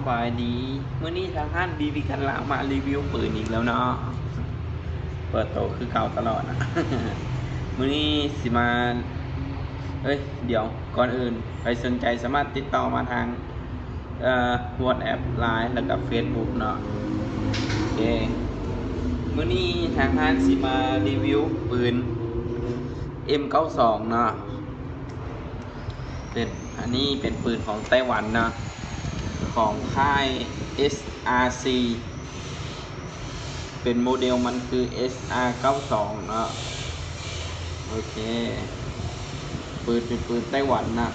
ສະບາຍດີ ມື້ນີ້ທາງຮ້ານ ບີບີ ກັນລາ ມາຣີວິວປືນອີກແລ້ວເນາະ ເປີດໂຕຄືເກົ່າຕະຫຼອດນະ. ມື້ນີ້ຊິມາ ເອີຍ ດຽວ ກ່ອນອື່ນ ໃຜສົນໃຈສາມາດຕິດຕໍ່ມາທາງ ເອີ WhatsApp Line ແລ້ວກໍ Facebook ເນາະ. ໂອເຄ ມື້ນີ້ທາງຮ້ານຊິມາຣີວິວປືນ ເອັມເກົ້າສອງ ເນາະ. ເປັນ ອັນນີ້ເປັນປືນຂອງໄຕ້ຫວັນເນາະ ຂອງຄ້າຍ ເອສອາຊີ ເປັນໂມເດວມັນຄື ເອສອາເກົ້າສອງ ເນາະ. ໂອເຄ ປືນ ເປັນປືນໄຕ້ຫວັນນະ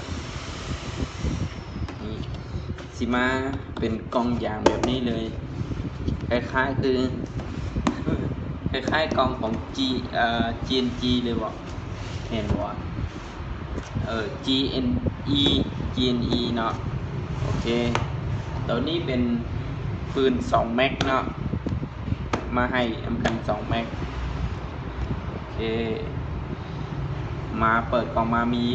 ນີ້ ຊິມາເປັນກ່ອງຢາງແບບນີ້ເລີຍ ຄ້າຍໆຄື ຄ້າຍໆກ່ອງຂອງ ຈີ ເອີ ຈີເອັນຈີ ເລີຍບໍ ແມ່ນບໍ່? ເອີ ຈີເອັນອີ ຈີເອັນອີ ເນາະ. ໂອເຄ ໂຕນີ້ເປັນປືນສອງແມັກເນາະ ມາໃຫ້ນຳກັນສອງແມັກ. ໂອເຄ ມາເປີດກ່ອງມາມີ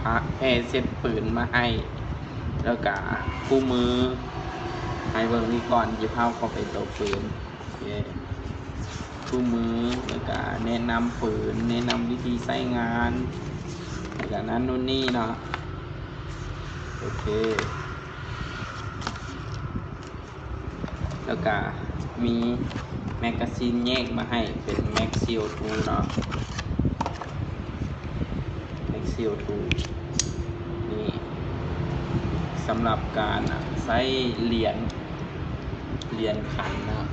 ພະ ແຜ່ເຊັດປືນມາໃຫ້ ແລ້ວກະຄູ່ມືໃຫ້ເບິ່ງນີ້ກ່ອນ ຢ່າພາວເຂົ້າໄປໂຕປືນ. ໂອເຄ ຄູ່ມື ແລ້ວກະແນະນຳປືນ ແນະນຳວິທີໃຊ້ງານ ແລ້ວກະນັ້ນໂນ່ນນີ້ເນາະ. ໂອເຄ ແລ້ວກະມີແມັກກາຊີນແຍກມາໃຫ້ ເປັນແມັກ ຊີໂອທູ ເນາະ ແມັກ ຊີໂອທູ ນີ້ ສຳລັບການໃຊ້ຫຼຽນ ຫຼຽນຂັນເນາະ.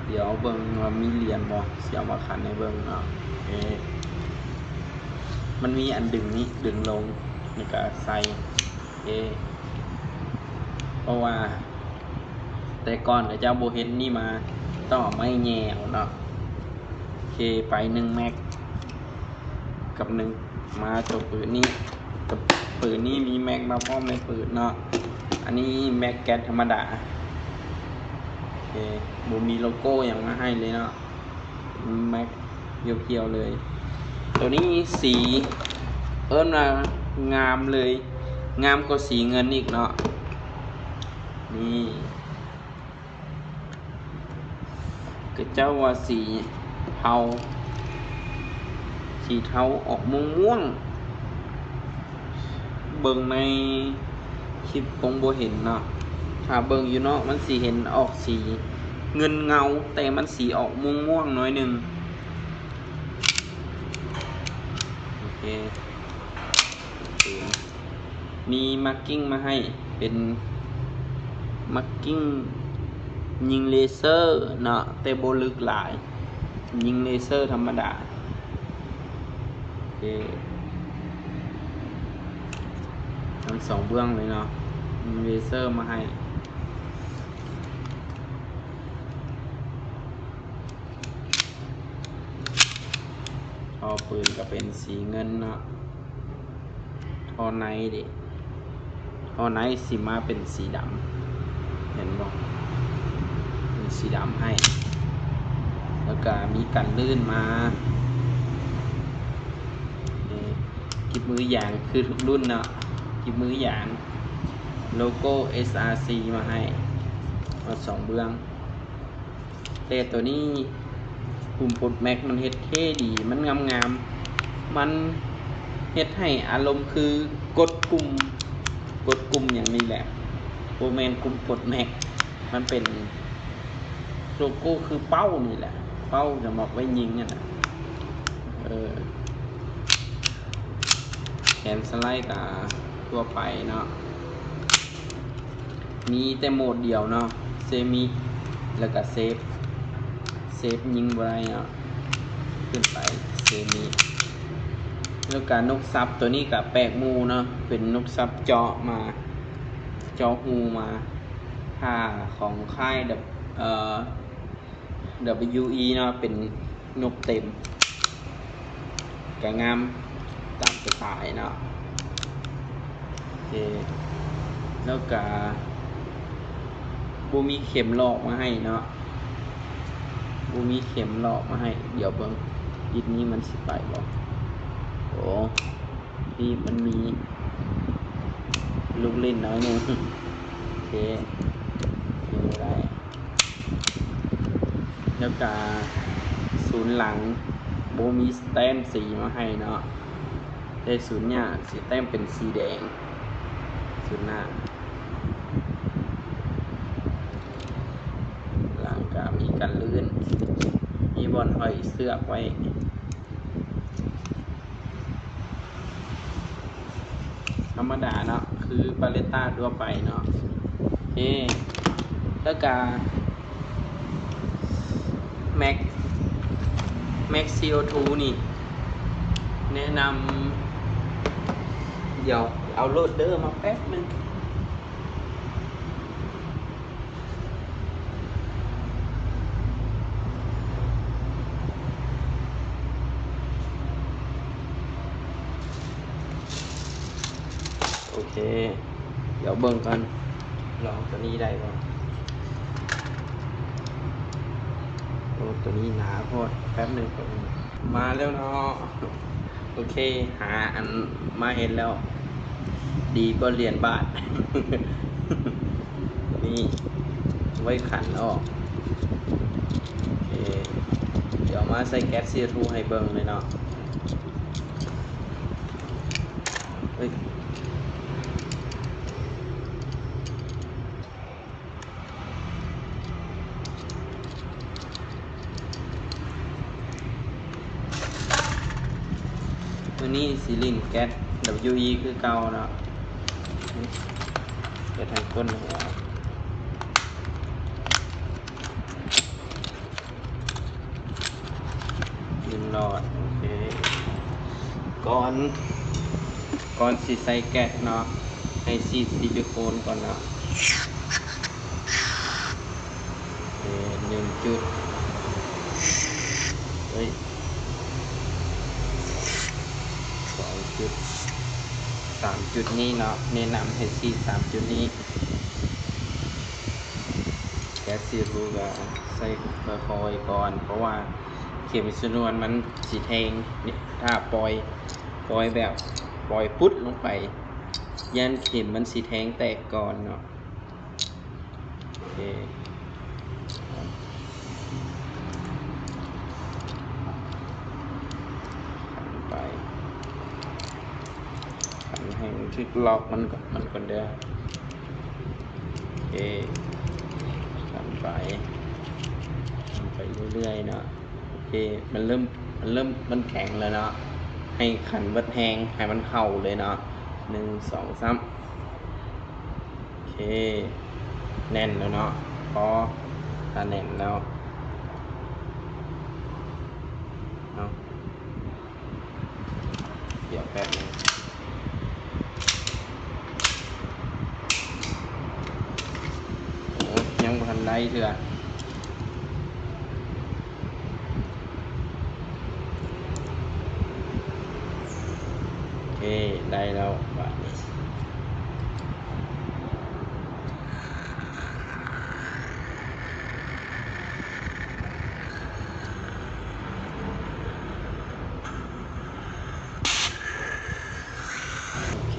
ດຽວເບິ່ງວ່າມີຫຼຽນບໍ່ ຊິເອົາມາຂັນໃຫ້ເບິ່ງເນາະ. ເອ ມັນມີອັນດຶງນີ້ ດຶງລົງ ແລ້ວກະໃສ່ ເອ ເພາະວ່າແຕ່ກ່ອນເຂົາເຈົ້າບໍ່ເຮັດນີ້ມາ ຕ້ອງເອົາໄມ້ແຍ່ເອົາເນາະ. ໂອເຄ ໄປໜຶ່ງແມັກ ກັບໜຶ່ງ ມາຕົວປືນນີ້ ຕົວປືນນີ້ມີແມັກມາພ້ອມໃນປືນເນາະ. ອັນນີ້ແມັກແກັສທຳມະດາ ໂອເຄ ບໍ່ມີໂລໂກ້ຫຍັງມາໃຫ້ເລີຍເນາະ ແມັກພຽວໆເລີຍ. ໂຕນີ້ສີ ເອີ້ນວ່າງາມເລີຍ ງາມກວ່າສີເງິນອີກເນາະ. ນີ້ ເຂົາເຈົ້າວ່າສີເທົາ ສີເທົາອອກມ່ວງໆ ເບິ່ງໃນຄລິບຄົງບໍ່ເຫັນເນາະ ຖ້າເບິ່ງຢູ່ນອກມັນຊິເຫັນອອກສີເງິນເງົາ ແຕ່ມັນສີອອກມ່ວງໆໜ້ອຍໜຶ່ງ. ໂອເຄ ໂອເຄ ມີມາກກິ້ງມາໃຫ້ ເປັນມາກກິ້ງຍິງເລເຊີເນາະ ແຕ່ບໍ່ເລິກຫຼາຍ ຍິງເລເຊີທຳມະດາ. ໂອເຄ ທັງສອງເບື້ອງເລີຍເນາະ ຍິງເລເຊີມາໃຫ້. ທໍ່ປືນກໍເປັນສີເງິນເນາະ ທໍ່ໃນເດ ທໍ່ໃນຊິມາເປັນສີດຳ ເຫັນບໍ່ ເປັນສີດຳໃຫ້ ແລ້ວກະມີກັນລື່ນມາ ເອີ ກິບມືຢາງຄືທຸກລຸ້ນເນາະ ກິບມືຢາງ ໂລໂກ້ ເອສອາຊີ ມາໃຫ້ ມາສອງເບື້ອງ. ແຕ່ໂຕນີ້ປຸ່ມປົດແມັກມັນເຮັດເທ່ດີ ມັນງາມໆ ມັນເຮັດໃຫ້ອາລົມຄືກົດປຸ່ມ ກົດປຸ່ມຫຍັງນີ້ແຫຼະ ບໍ່ແມ່ນປຸ່ມປົດແມັກ ມັນເປັນໂລໂກ້ຄືເປົ້ານີ້ແຫຼະ ເປົ້າສຳລັບໄວ້ຍິງຫັ້ນນະ. ເອີ ແຂນສະໄລກໍທົ່ວໄປເນາະ. ມີແຕ່ໂໝດດຽວເນາະ ເຊມິ ແລ້ວກະເຊຟ ເຊຟຍິງບໍ່ໄດ້ເນາະ ຂຶ້ນໄປເຊມິ ແລ້ວກະນົກສັບໂຕນີ້ກະແປກໝູ່ເນາະ ເປັນນົກສັບເຈາະມາ ເຈາະຮູມາ ຖ້າຂອງຄ້າຍ ເອີ ດັບເບິນຢູອີ ເນາະ ເປັນນົກເຕັມ ກະງາມຕາມສະໄຕເນາະ. ໂອເຄ ແລ້ວກະບໍ່ມີເຂັມຫຼອກມາໃຫ້ເນາະ ບໍ່ມີເຂັມຫຼອກມາໃຫ້. ດຽວເບິ່ງ ດິດນີ້ມັນຊິໄປບໍ່? ໂອ້ ນີ້ມັນມີລູກຫຼິ້ນໜ້ອຍໜຶ່ງ. ເຄ ຢູ່ໄດ້. ແລ້ວກະສູນຫຼັງບໍ່ມີສະແຕ້ມສີມາໃຫ້ເນາະ, ແຕ່ສູນໜ້າຊິແຕ້ມເປັນສີແດງ. ສູນໜ້າ ຫຼັງກະມີກັນລື່ນ, ມີບ່ອນຫ້ອຍເຊືອກໄວ້. ທຳມະດາເນາະ ຄືບາເຣຕາທົ່ວໄປເນາະ. ໂອເຄ ແລ້ວກະ ແມັກ ແມັກ ຊີໂອທູ ນີ້ ແນະນຳ ດຽວເອົາໂຫຼດເດີ ມາແປັບໜຶ່ງ. ໂອເຄ ດຽວເບິ່ງກ່ອນ ລອງໂຕນີ້ໄດ້ບໍ່? ໂອ້ ໂຕນີ້ໜາໂພດ, ແປັບໜຶ່ງ ແປັບໜຶ່ງ. ມາແລ້ວເນາະ. ໂອເຄ ຫາອັນມາເຮັດແລ້ວ ດີກວ່າຫຼຽນບາດ. ນີ້ ໄວ້ຂັນອອກ. ໂອເຄ ດຽວມາໃສ່ແກັດ ຊີໂອທູ ໃຫ້ເບິ່ງເລີຍເນາະ. ເອີຍ ມື້ນີ້ຊິຫຼິ້ນແກັດ ດັບເບິນຢູອີ ຄືເກົ່າເນາະ, ເຮັດໃຫ້ກົ້ນຫົວ. ໜຶ່ງຫຼອດ. ໂອເຄ ກ່ອນ ກ່ອນຊິໃສ່ແກັດເນາະ ໃຫ້ສີດຊິລິໂຄນກ່ອນເນາະ. ໂອເຄ ໜຶ່ງຈຸດ ເອີຍ ສອງຈຸດ ສາມຈຸດນີ້ເນາະ, ແນະນຳໃຫ້ສີດສາມຈຸດນີ້. ແກັດ ຊີໂອທູ ກະໃສ່ຄ່ອຍໆກ່ອນ ເພາະວ່າເຂັມຊະນວນມັນຊິແທງ. ນີ້ ຖ້າປ່ອຍ ປ່ອຍແບບ ປ່ອຍປຸດລົງໄປ ຢ້ານເຂັມມັນຊິແທງແຕກກ່ອນເນາະ. ໂອເຄ ຂັນໄປ ຂັນໃຫ້ມັນຖືກລັອກມັນ ມັນກ່ອນເດີ. ໂອເຄ ຂັນໄປ ຂັນໄປເລື້ອຍໆເນາະ. ໂອເຄ ມັນເລີ່ມ ມັນເລີ່ມ ມັນແຂງແລ້ວເນາະ, ໃຫ້ຂັນເບິດແຮງ ໃຫ້ມັນເຂົ້າເລີຍເນາະ. ໜຶ່ງ ສອງ ສາມ. ໂອເຄ ແໜ້ນແລ້ວເນາະ. ພໍ ຖ້າແໜ້ນແລ້ວ ເອົາ ດຽວແປັບໜຶ່ງ. ໂອ້ ຍັງບໍ່ທັນໄດ້ເທື່ອ. ໂອເຄ ໄດ້ແລ້ວບາດນີ້. ໂອເຄ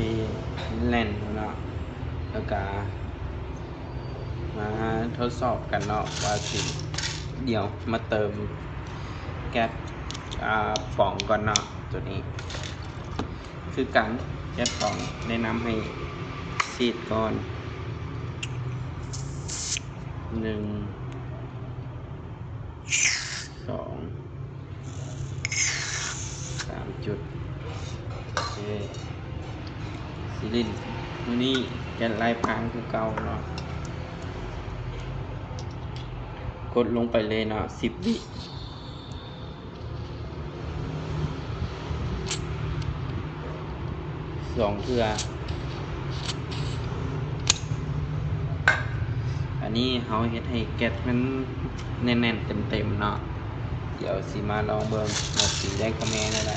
ແໜ້ນແລ້ວເນາະ. ແລ້ວກະມາທົດສອບກັນເນາະ ວ່າຊິ ດຽວມາເຕີມແກັດ ອ່າ ປ໋ອງກ່ອນເນາະ. ໂຕນີ້ຄືກັນ ແກັດປ໋ອງ ແນະນຳໃຫ້ສີດກ່ອນ ໜຶ່ງ ສອງ ສາມຈຸດ. ໂອເຄ ຊິຫຼິ້ນມື້ນີ້ແກັດລາຍພາງຄືເກົ່າເນາະ. ກົດລົງໄປເລີຍເນາະ ສິບວິ. ສອງເທື່ອ. ອັນນີ້ເຮົາເຮັດໃຫ້ແກັດມັນແໜ້ນໆເຕັມໆເນາະ. ດຽວຊິມາລອງເບິ່ງວ່າສີໄດ້ຄະແນນເທົ່າໃດ.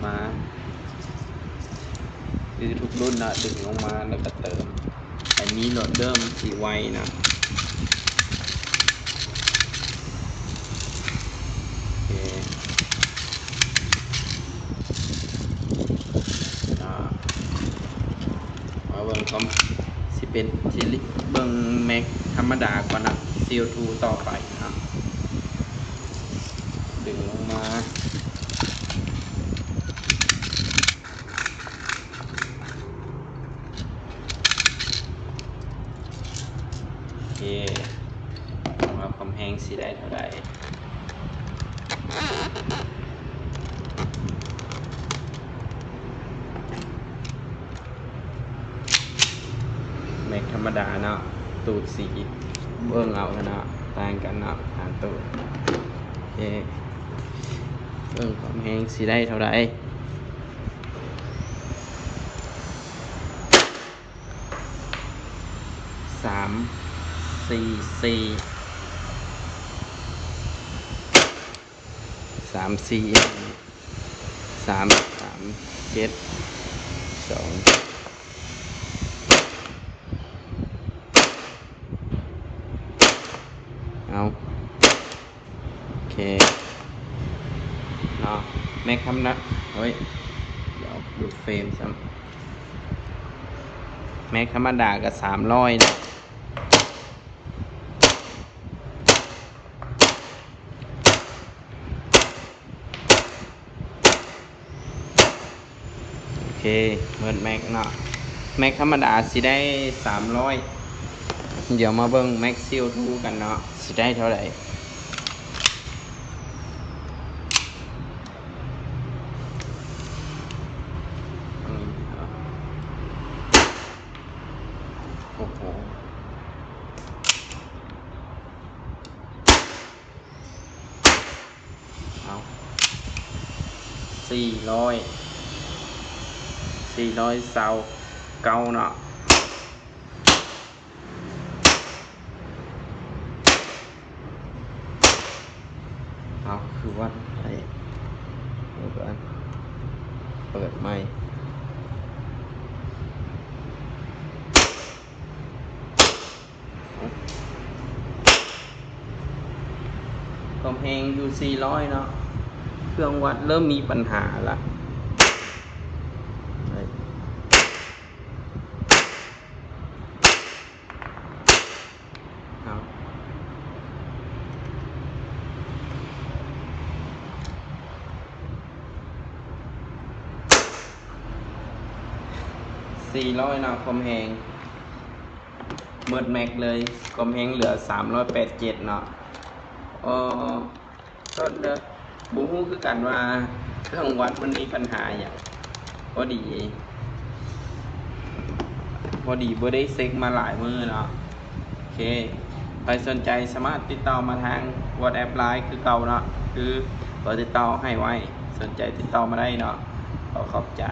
ມາ ຄືທຸກລຸ້ນເນາະ ດຶງລົງມາແລ້ວກໍເຕີມ. ອັນນີ້ໂຫຼດເດີ ມັນຊິໄວນະ. ໂອເຄ ອ່າ ມາເບິ່ງຄວາມ ຊິເປ ດທີ່ເບິ່ງແມັກທຳມະດາກ່ອນເນາະ ຊີເອວທູຕໍ່ໄປເນາະ ດຶງລົງມາ ໂອເຄ ເບິ່ງວ່າຄວາມແຮງຊິໄດ້ເທົ່າໃດ. ແມັກທຳມະດາເນາະ ຕູດສີເບິ່ງເອົາເນາະ ຕ່າງກັນເນາະ ຫາຕູດ ໂອເຄ ເບິ່ງຄວາມແຮງຊິໄດ້ເທົ່າໃດ. ສາມ ສີ່ ສີ່ ສາມ ສີ່ ສາມ ສາມ ເຈັດ ສອງ ເອົາ ໂອເຄເນາະ ແມັກທຳມະດາ ໂອ້ຍ ດຽວຫຼຸດເຟຣມຊ້ຳ ແມັກທຳມະດາກໍສາມຮ້ອຍເນາະ ໂອເຄ ເໝິດແມັກເນາະ ແມັກທຳມະດາຊິໄດ້ສາມຮ້ອຍ ດຽວມາເບິ່ງແມັກຊີເອວທູກັນເນາະ ຊິໄດ້ເທົ່າໃດ. ໂອ້ໂຫ ເອົາ ສີ່ຮ້ອຍ ສີ່ຮ້ອຍຊາວເກົ້າເນາະ ເອົາ ຄືວັດໄດ້ ເປີດໃໝ່. ຄວາມແຮງຢູ່ສີ່ຮ້ອຍເນາະ ເຄື່ອງວັດເລີ່ມມີບັນຫາລະ ເອົາ ສີ່ຮ້ອຍເນາະ ຄວາມແຮງ ເໝິດແມັກເລີຍ ຄວາມແຮງເຫຼືອສາມຮ້ອຍແປດເຈັດເນາະ ເອີ ເອີ ບໍ່ຮູ້ຄືກັນວ່າເຄື່ອງວັດມັນມີບັນຫາຫຍັງ ພໍດີ ພໍດີບໍ່ໄດ້ເຊັກມາຫຼາຍມື້ເນາະ ໂອເຄ ໃຜສົນໃຈສາມາດຕິດຕໍ່ມາທາງ WhatsApp Line ຄືເກົ່າເນາະ ຄືເບີຕິດຕໍ່ໃຫ້ໄວ້ ສົນໃຈຕິດຕໍ່ມາໄດ້ເນາະ ຂໍຂອບໃຈ.